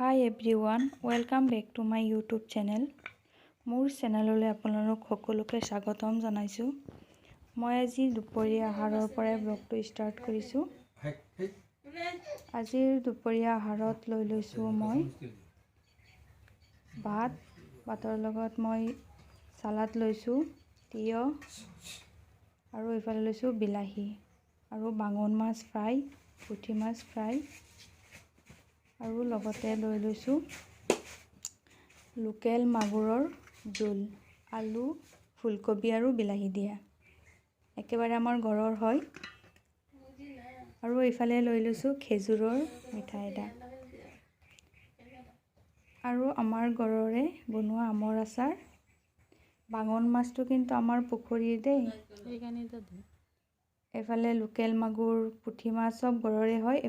Hi everyone, welcome back to my YouTube channel. মোৰ চেনেললৈ আপোনালোক সকলোকে স্বাগতম জনাইছোঁ। মই আজি দুপৰীয়া আহাৰৰ পৰাই ব্লগটো ষ্টাৰ্ট কৰিছোঁ। আজিৰ দুপৰীয়া আহাৰত লৈ লৈছোঁ মই ভাত। ভাতৰ লগত মই চালাড লৈছোঁ, তিয়ঁহ আৰু এইফালে লৈছোঁ বিলাহী আৰু বাঙুন মাছ ফ্ৰাই, পুঠি মাছ ফ্ৰাই আৰু লগতে লৈ লৈছোঁ লোকেল মাগুৰৰ জোল, আলু, ফুলকবি আৰু বিলাহী দিয়া, একেবাৰে আমাৰ ঘৰৰ হয়। আৰু এইফালে লৈ লৈছোঁ খেজুৰৰ মিঠাই এটা আৰু আমাৰ ঘৰৰে বনোৱা আমৰ আচাৰ। বাঙুন মাছটো কিন্তু আমাৰ পুখুৰীৰ দেই। এইফালে লোকেল মাগুৰ, পুঠি মাছ চব ঘৰৰে হয়।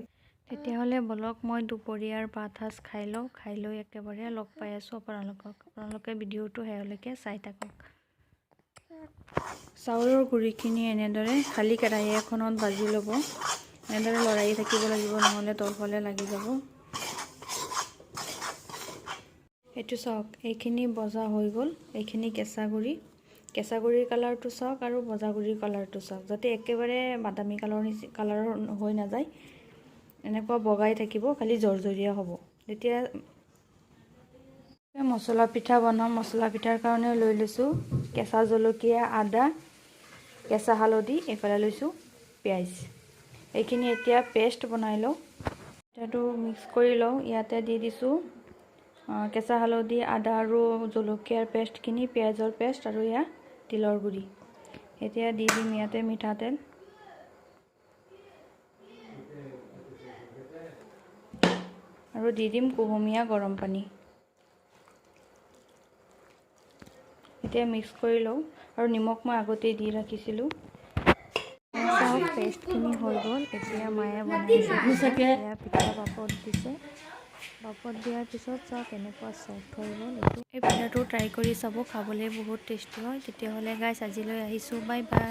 তেতিয়াহ'লে বলক, মই দুপৰীয়াৰ ভাত সাজ খাই লওঁ। খাই লৈ একেবাৰে লগ পাই আছোঁ আপোনালোকক। আপোনালোকে ভিডিঅ'টো শেহলৈকে চাই থাকক। চাউলৰ গুড়িখিনি এনেদৰে খালী কেৰাহী এখনত ভাজি ল'ব। এনেদৰে লৰাই থাকিব লাগিব, নহ'লে তলফালে লাগি যাব। এইটো চাওক, এইখিনি ভজা হৈ গ'ল। এইখিনি কেঁচা গুড়ি। কেঁচা গুড়িৰ কালাৰটো চাওক আৰু ভজা গুড়িৰ কালাৰটো চাওক, যাতে একেবাৰে বাদামী কালাৰৰ কালাৰৰ হৈ নাযায়। এনেকুৱা বগাই থাকিব, খালি জৰজৰীয়া হ'ব। তেতিয়া মছলা পিঠা বনাম। মছলা পিঠাৰ কাৰণে লৈ লৈছোঁ কেঁচা জলকীয়া, আদা, কেঁচা হালধি, এইফালে লৈছোঁ পিঁয়াজ। এইখিনি এতিয়া পেষ্ট বনাই লওঁ। পিঠাটো মিক্স কৰি লওঁ। ইয়াতে দি দিছোঁ কেঁচা হালধি, আদা আৰু জলকীয়াৰ পেষ্টখিনি, পিঁয়াজৰ পেষ্ট আৰু ইয়াৰ তিলৰ গুড়ি। এতিয়া দি দিম ইয়াতে মিঠাতেল আৰু দি দিম কুহুমীয়া গৰম পানী। এতিয়া মিক্স কৰি লওঁ আৰু নিমখ মই আগতেই দি ৰাখিছিলোঁ। চাওক, পেষ্টখিনি হৈ গ'ল। এতিয়া মায়ে বনাইছে এয়া পিঠা। ভাপত দিছে। ভাপত দিয়াৰ পিছত চাওক, কেনেকুৱা চফ্ট হৈ গ'ল এইটো। এই পিঠাটো ট্ৰাই কৰি চাব, খাবলৈ বহুত টেষ্টি হয়। তেতিয়াহ'লে গাইছ, আজিলৈ আহিছোঁ। Bye bye.